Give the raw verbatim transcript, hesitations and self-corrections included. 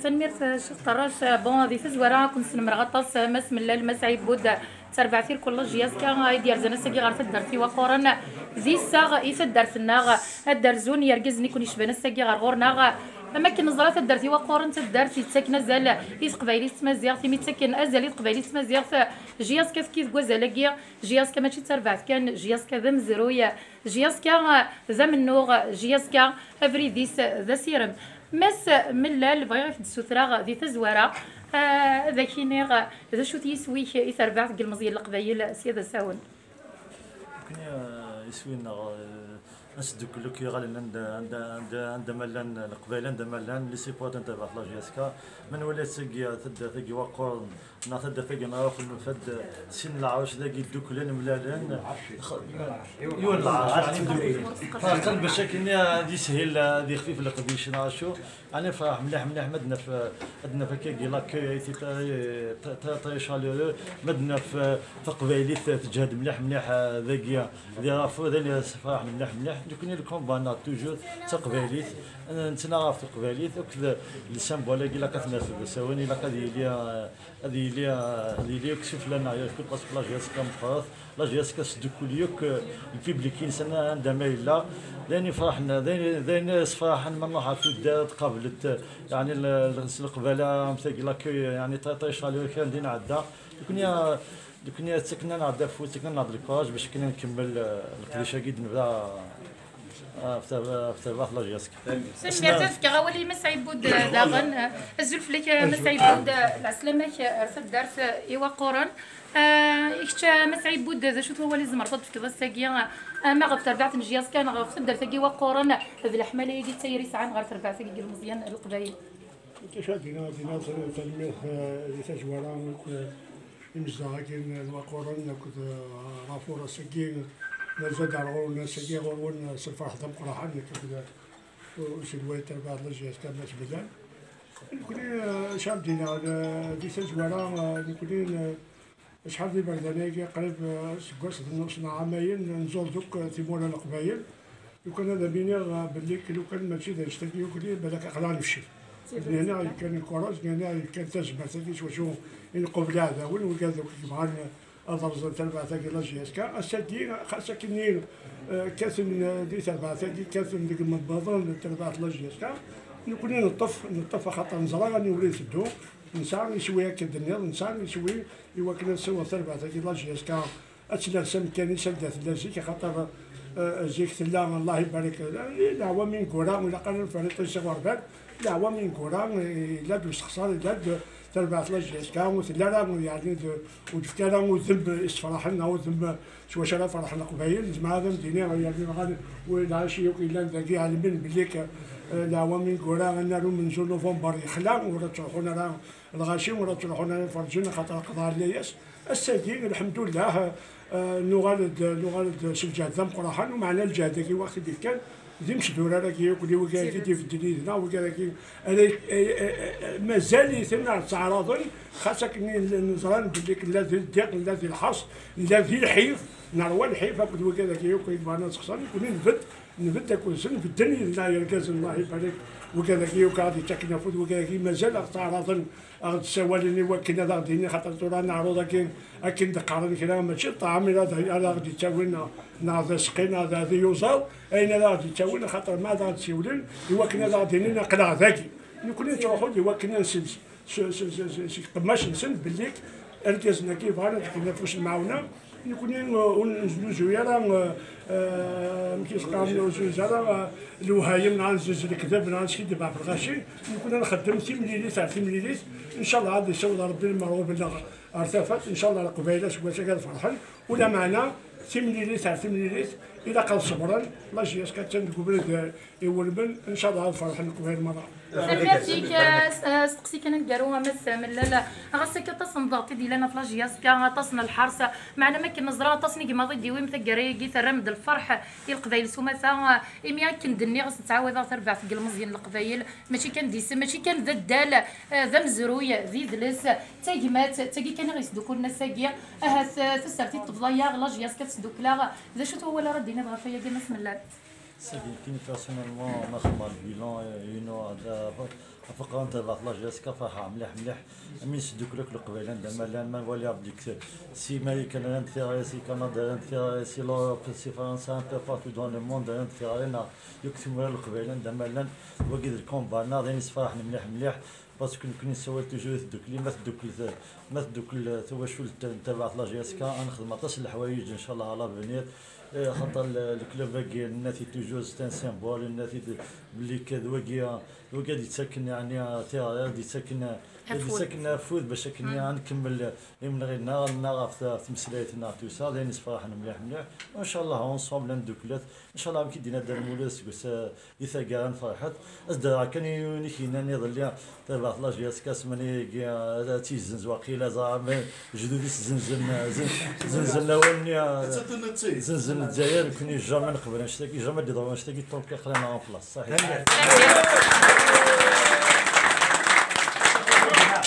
Tanemmirt, eh, Ccix Ṭerrac. Eh, bon, di tazwara, ad ken-snemreɣ aṭas, eh, Mass Mellal, Mass Ɛibud, eh, d tarbaɛt irkul la J S K, eh, i d-yerzan ass-agi ɣer taddart Iwaqquren, eh, d iseɣ i taddart-nneɣ, eh, ad d-rzun yergazen i ken-yecban ass-agi ɣer ɣur-neɣ, eh, am akken neẓra taddart Iwaqquren d taddart yettaken azal i teqbaylit d tmaziɣt, imi ttaken azal i teqbaylit d tmaziɣt, eh, J S K tekki deg wazal-agi, J S K mačči d tarbaɛt kan, J S K d amezruy, J S K d amennuɣ, J S K abrid-is d asirem. Mass Mellal, bɣiɣ ad k-d-ssutreɣ di tazwara, ah, ad ak-iniɣ d acu-t yiswi-k i terbaɛt deg yilmeẓyen n Leqbayel sya d asawen. Nekkni, ah, iswi-nneɣ, ah, asdukkel akk iɣallen anda, anda, anda, anda ma llan Leqbayel, anda ma llan, les supporters n terbaɛt la J S K, ma nwala tagi, tagi Iwaqquren, neɣ taddart-agi n Raxul, nufa-d sin n leɛruc dagi dduklen, mlalen. Yiwen n leɛruc, yeɛni dduklen. Ferqen bac akken ad yishil, ad yexfif leqdic neɣ acu. Yeɛni nefreḥ mliḥ, mliḥ ma d-naf, ad d-naf akkagi l'accueil a été très, très, très chaleureux, ma d-naf, eh, taqbaylit teǧhed mliḥ, mliḥ, eh, dagi di Raxul, d ayen nefreḥ mliḥ, mliḥ. Nekkni le combat-nneɣ toujours d taqbaylit, nettnaɣ ɣef teqbaylit, akked le symbole-agi ilaq ad t-nerfed d asawen, ilaq ad yili, eh, ad yili, ad yili akk sufella-nneɣ, yakk parce que la J S K meqqret, la J S K tesdukkul yakk, eh, lpiblik-ines anda ma yella. D ayen ifraḥen, d ayen, d ayen yessefraḥen ma nruḥ ɣer tuddar tqablet, eh, yeɛni le-, le-, s leqbala am tagi, l'accueil, yeɛni très, très chaleureux kan din ɛedda. Nekkni, eh, nekkni ttaken-aneɣ-d afus, ttaken-aneɣ-d lkuraǧ bac akken ad nkemmel, eh, leqdic-agi d-nebda. Ah, ɣef terbaɛt la J S K. Tanemmirt, ad fkeɣ awal i Mass Ɛibud, eh, daɣen. Eh, azul fell-ak, eh, Mass Ɛibud, eh, lɛeslama-k, eh, ar taddart, eh, Iwaqquren. Eh, i kečč, eh, Mass Ɛibud, d acu-t wawal i tzemreḍ ad d-tefkeḍ ass-agi, eh, ama ɣef terbaɛt n J S K neɣ ɣef taddart-agi Iwaqquren, d leḥmala-agi d tayri sɛan ɣer terbaɛt-agi n yilmeẓyen n Leqbayel? Acu ad d-iniɣ, ad d-iniɣ tanemmirt, eh, di tazwara, eh, imezdaɣ-agi n Iwaqquren akked, eh, Raxul ass-agi, mazal ar ɣur-wen ass-agi ɣur-wen s lferḥ d ameqqraḥen nekk akked uselway n terbaɛt la J S K Mass Mellal. Nekkni, eh, acu ad d-iniɣ, eh, di tazwara, eh, nekkni, eh, acḥal d iberdan-agi, qrib, eh, aseggas d nnus neɣ ɛamayen, nzur-d akk, eh, timura n Leqbayel. Lukan ad am-iniɣ, eh, belli k-, lukan mačči d annect-agi yukan, balak aql-aɣ nefcel. Nniɣ-aneɣ yekkan lkuṛaj, nniɣ-aneɣ yekkan tazmert-agi s wacu i nqubel iɛdawen, wigad akk i yebɣan ad rẓen tarbaɛt-agi la J S K. Ass-agi, xas akkenni, eh, kkaten, eh, di terbaɛt-agi, kkaten deg yimebbaḍen n terbaɛt la J S K. Nekkni neṭṭef, neṭṭef axaṭer neẓra aniwer i nteddu. Nesɛa iswi akken d-tenniḍ, nesɛa iswi i wakken ad nessiweḍ tarbaɛt-agi la J S K. Ad tella s amkan-is anda tella zik, axaṭer, eh, zik tella, Allah ibarek, eh, leɛwam ineggura, ilaq ara nferriṭ-is aɣerbal, leɛwam ineggura, eh, yella-d usexṣar, yella-d tarbaɛt la J S K, ur tella ara, yeɛni, d-, ur d-tefka ara udem issefraḥen, neɣ udem s wacu ara ferḥen Leqbayel. Zemreɣ ad am-d-iniɣ, yeɛni, nɣan, lɛaci akk yellan dagi, ɛelmen belli k-, eh, leɛwam ineggura, ad naru menzu november yexla, ur ttruḥun ara lɣaci, ur ttruḥun ara iferǧen, axaṭer aqḍaɛ n layas. Ass-agi, lḥemdullah, eh, nuɣal-d, nuɣal-d s lǧehd d ameqqraḥen, umeɛna lǧehd-agi waɣ-t-id-ifkan d imesdurar-agi akk, d wigad i d-ibedden yid-neɣ, wigad-agi ara, eh, eh, eh, mazal-iten ar ttaɛraḍen, xas akken i neẓran belli nella di ddiq, nella di lḥerṣ, nella di lḥif, nerwa lḥif akked wigad-agi akk i yebɣan ad sexṣren, nekkni nbedd, nbedd akked-sen, bedden yid-neɣ yergazen, Allah ibarek, wigad-agi akk aɣ-d-ittaken afud, wigad-agi mazal aɣ-ttaɛraḍen, aɣ-d-ssawalen i wakken ad aɣ-d-inin, xaṭer tura neɛruḍ akken, akken d-qqaren kra, mačči d ṭṭɛam i ad, ad aɣ-d-ittawin, neɣ, neɣ d aseqqi, neɣ d, d iyuzaḍ, ayen ad aɣ-d-ittawin, axaṭer ma ad aɣ-d-siwlen, i wakken ad aɣ-d-inin aql-aɣ dagi. Nekkni nettruḥu-d i wakken ad nsel s, s, s, s, seg qemmac-nsen belli irgazen-agi bɣan ad d-kkren afus n lemɛawna. Nekkni, uh, ur nesnuzuy ara, uh, uh, amek i s-qqaren, ur nesnuzuy ara, uh, lewhayem, neɣ ad nzuz lekdeb, neɣ ad neskiddeb ɣef lɣaci. Nekkni ad nxeddem timlilit ar timlilit. Ncallah ad yessiweḍ Rebbi lmerɣub-nneɣ ar tafat. Ncallah Leqbayel aseggas-agi ad ferḥen. Ulameɛna timlilit ar timlilit, ilaq ad ṣebren. La J S K attan deg ubrid, uh, iwulmen. Ncallah ad ferḥen Leqbayel merra. Tanemmirt-ik, eh, s-, eh, steqsi kan aneggaru, a Mass Mellal. Ɣas akka aṭas n ḍeɣṭ i d-yellan ɣef la J S K, aṭas n lḥerṣ, meɛna ma akken neẓra aṭas n igmaḍ i d-iwim taggara-agi, terram-d lferḥ i Leqbayel s umata, imi akken d-nniɣ, s-, ttɛawadeɣ, tarbaɛt n yilmeẓyen n Leqbayel, mačči kan d isem, mačči kan d addal, eh, d amezruy, d idles, d tagmat, d tagi kan i ɣ-yesdukkulen ass-agi. Ahat, eh, tasertit tebḍa-yaɣ, la J S K tesdukkul-aɣ. D acu-t wawal ara d-tiniḍ ɣef wayagi, a Mass Mellal? Sagi nekkini personnellement, ma xedmeɣ le bilan, euh, inu, d, Faqeɣ n terbaɛt la J S K, ferḥeɣ mliḥ mliḥ. Amin sdukkel akk Leqbayel anda ma llan, ma waliɣ belli si Marikan rran-d tiɣri, si Kanada rran-d tiɣri, si l'Europe, si Fransa, un peu partout dans le monde rran-d tiɣri, neɣ yakk timura n Leqbayel anda ma llan. Wagi d lkumba-nneɣ, d ayen yessefraḥen mliḥ mliḥ, parce que nekkni nessawal toujours i tdukli, ma tdukkel, ma tdukkel tawacult n terbaɛt la J S K, ad nexdem aṭas n leḥwayeǧ, ncallah, à l'avenir. Eh, xaṭer le-, le club-agi, nenna-t-id toujours, c'est un symbole, nenna-t-id belli k-, d wagi, d wagi ad yettaken, yeɛni, tiɣri, ad yettaken, ad yettaken afud bac akken ad nkemmel imenɣi-nneɣ, neɣ ɣef t-, ɣef tmeslayt-nneɣ tusa, d ayen yessefraḥen mliḥ mliḥ. Ncallah, ensemble, ad nedduklet. Ncallah, amek i d-yenna Dda Lmulud seg us-, di taggara n Ferḥat. Ad s-d-rreɣ kan i win i k-yennan iḍelli, terbaɛt la J S K, ssmana-agi, ad tt-yezzenz waqila, ẓer, ma lejdud-is zzenzen, zen-, zzenzen awal-nni, zzenzen Lezzayer, nekkni jamais neqbel annect-agi, jamais d-yeḍru annect-agi, donc aql-aneɣ en place. Saḥit.